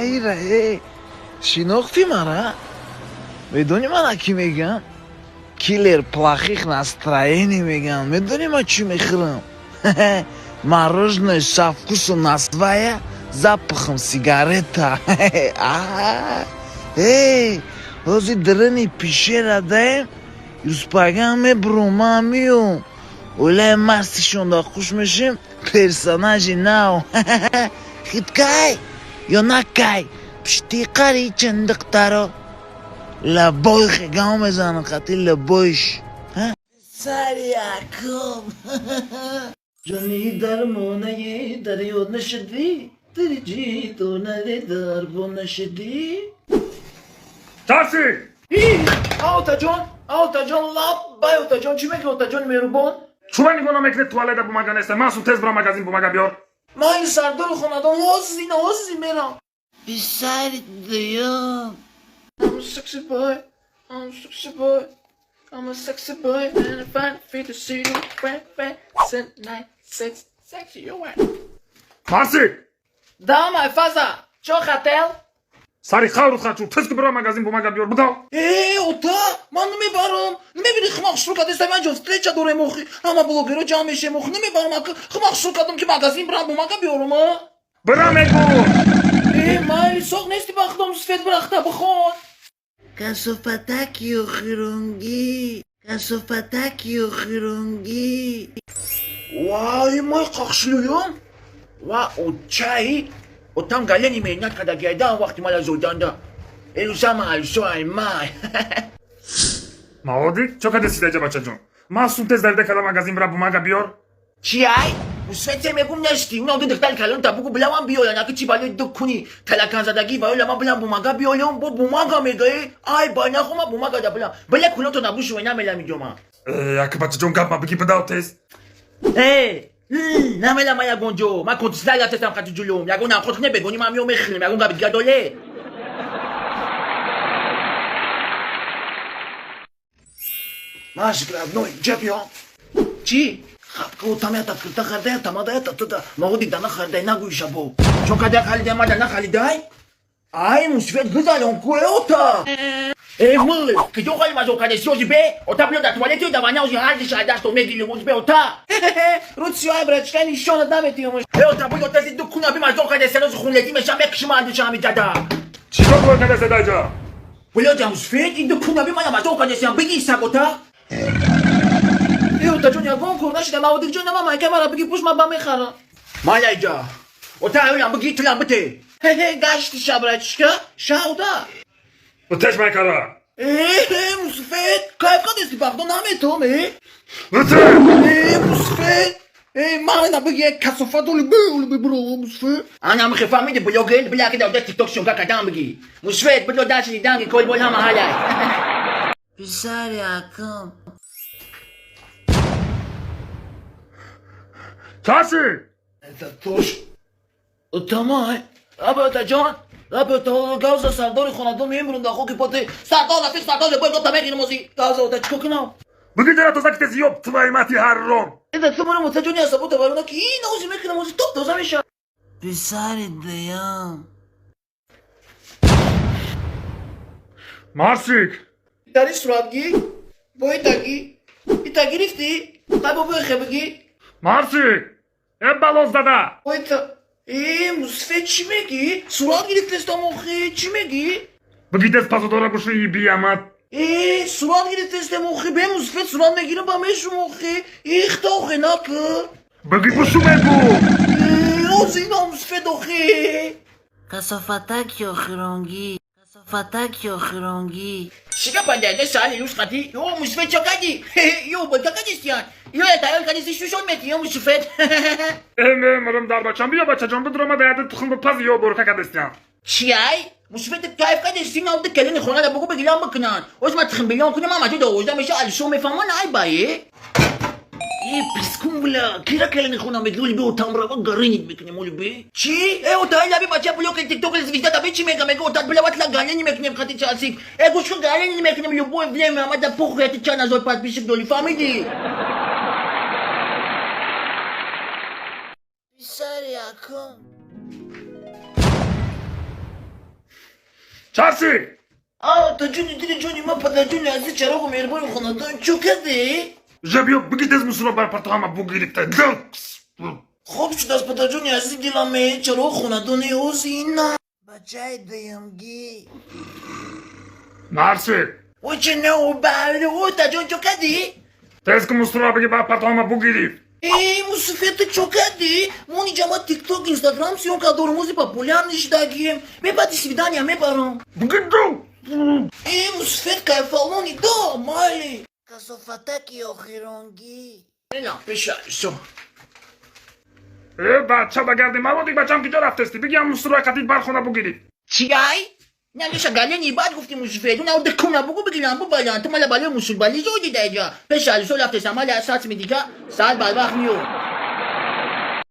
Майра, э, шинохтӣ мара? Медонӣ мана кӣ мегӯям? Киллер плохих настроений мегӯям. Медонӣ ман чӣ мехӯрам? Мороженое со вкусом насвая, запахом сигарета. Эй, ҳозир дарани пишера даем, юспаган мебурам, ман миём. Оилаи мастишонда хуш мешем, персонажи нав. Хиткай ё накай, пишти қари чандиқтаро. Лабой хегам мезанам, хати лабойш. Сари аком. Ҷони дармонаи дарёд нашудӣ, дириҷи донари дарбо нашудӣ. Тарси! Отаҷон, отаҷон, лаббай, отаҷон, чӣ мегӯ, отаҷони меҳрубон? Чуба нигоҳ намекунед, туалета бумага неста. Ман тез бира магазин, бумага биёр. Майли, сардори хонадон, ҳозир, ҳозир мерам. Писари дуюм. I'm a sexy boy, I'm a sexy boy, I'm a sexy boy, and if I feel to see you, fat, fat, nine, six, sexy, you are. Марсик! Да, my father, чо хотел? Сари хаврут хачу, тез ки бира магазин, бумага биёр, бидав. Э, ота, ман намебарам. Намебини, химақ шурӯъ кардеста, ман ҷо встреча дорем охи. Ҳама блогерро ҷамъ мешем охи. Намебарам, ака. Химақ шурӯъ кардам, ки магазин бирам, бумага биёрам, а? Бира мегӯ! Э, майли, соқ нести ба худом, свет бирахта бихон. Касофатаки охирунгӣ, касофатаки охирунгӣ. Вай, май қақшлуюм. Ва очаи, отам галени меҳнат карда гайдан вақти мала зоданда. Элусама алсо аймай. Маодик, чо кардеси даҷа, бачаҷон? Ман сум тез давида када магазин бира бумага биёр. Чи ай? Мусвете мегум нести. Уна ду духтари калон та бугу билавам биёян. Аки чи балои ду куни талаканзадагӣ ва ёла ман билам бумага биёям, бо бумага мегаи. Ай бай нахома бумага да билам. Биле кулото набушу намелам иҷома. Э, аки бачаҷон, гап ма биги, бидав тез. Э, намелам ягон ҷо. Ман контислай рафтестам хати ҷулум. Ягон намхот не бегони ман миём мехӯрем. Ягон габи дига доле. Машик родной, ҷа биём. Чӣ? Хапка отам ята кирта харда ята мада ята туда. Магоди дана хардай нагӯй шабо. Чон када халидай мада нахалидай? Ай, мусфет гузалон ку э ота. Э мыл, киҷо хали мазо каде сиёзи бе? Ота биё да туалети да ваня ози ҳарзи шайдасто мегирим ози бе ота. Рӯд сиёҳ брачка нишонат наметиём. Э ота биё тези ду куна би мазо каде сенози хунлети меша мекшима андиша ҳами дада. Чикор кор кардеси даҷа? Биё ҷамсфет ин ду куна би мана мазо каде сиям биги саг ота. Э ота ҷон, ягон кор нашида, маводик ҷон, нама майка мара биги пуш ма ба мехарам. Майла иҷа. Ота аюлам биги тулам бите. Хе-хе, гашти шабрачка, шауда. Битеш майкара. Э, мусфет, кайф кадести бахдо наметом, э? Бите! Э, мусфет. Э, мана биги касофат оли бе, оли бе бро, мусфет. Ана михе фамиди блогер, бля кида ода TikTok шонка кадам биги. Мусфет, било даши данги кол бол ҳама ҳалай. Писари акам. Тарси! Это тоже. Тамай. Аба ҷон, аба та гавза сардори хонадон мемурум да хоки поти. Сардор рафиқ сардор бой дота мегирим ози. Гавза ота чико кунам? Биги дара тоза ки тез ёб твои мати ҳарром. Это тумурум ота ҷони асабота варуна ки ин ози мекунам ози топ тоза меша. Писари дуюм. Марсик! Дари суратгӣ, бо итагӣ. Ита гирифтӣ? Қай бо бӯи бигӣ. Марсик! Э балоз дада! Оита. Э, мусфет чӣ мегӣ? Сурат гирифтестам охи, чӣ мегӣ? Биги тез пазодора буши биямад. Э, сурат гирифтестем охи, бе мусфет сурат мегирам ба мешум охи. Ихта охи накы. Биги бушу мегу! Э, ози ина мусфет охи. Касофатаки охирунгӣ, касофатаки охирунгӣ. Шига пандаде сали юс қати. Ё мусфет чакади. Ё бо чакадистиян. Ё тайёр кадисти шушон мети ё мусфет. Э мемурам дар бачам, биё бачаҷон, бидрома даяды тухм бипаз ё борка кадестиян. Чи ай? Мусфет кайф кадисти навди келини хона да бугу бигилам бикунан. Оз ма тухм билён кунам ама ҷо довозда меша алшо мефаҳман ай бае. Э, пискун бля, кира келини хона меги оли бе отам рава гаринит мекунем оли бе. Чи? Э, ота ай лаби бача блок тикток звезда да бе чи мега мега отат бля ватла галени мекунем хати часик. Э, гӯш галени мекунем любое время, ама да похуй ати чанд ҳазор подписчик доли, фаҳмиди? Писари акам. Чарси. Таҷони дили ҷони ма, падарҷони азиз, чароғу меҳрубони хонадон, чӯ кардӣ? Же биё бигир тез мусуро бар партоҳама бугирифта. Хоб шудааст, падарҷони азизи диламе, чароғ хонадони озина. Бачаи дуюмгӣ. Марси. Оче о, таҷон, чӯ кардӣ? Тез ки мусуро бигир бар партоҳама бугирифт. Э, мусуфета, чӯ кардӣ? Мо ниҷама Тикток, Инстаграм съёмка дорум, ози популярный шудагием. Мебади свидания мебарам. Бигир ду. Э, мусуфет, кайфалони до майли. Касофатаки охиронгӣ. Ина пешаисо. Э, бача, багарди маводи бачам киҷо рафтести? Биги ҳам мусуро қатид бар хона бугирифт. Чиай? Нагиша галени бад гуфти, мусуфет. Уна декуна бугу бигирам бубалан. Ту мала бале мусулбали зоди даҷа. Пешалисо рафтеса, мала саат ми дига, саат барвақт миё.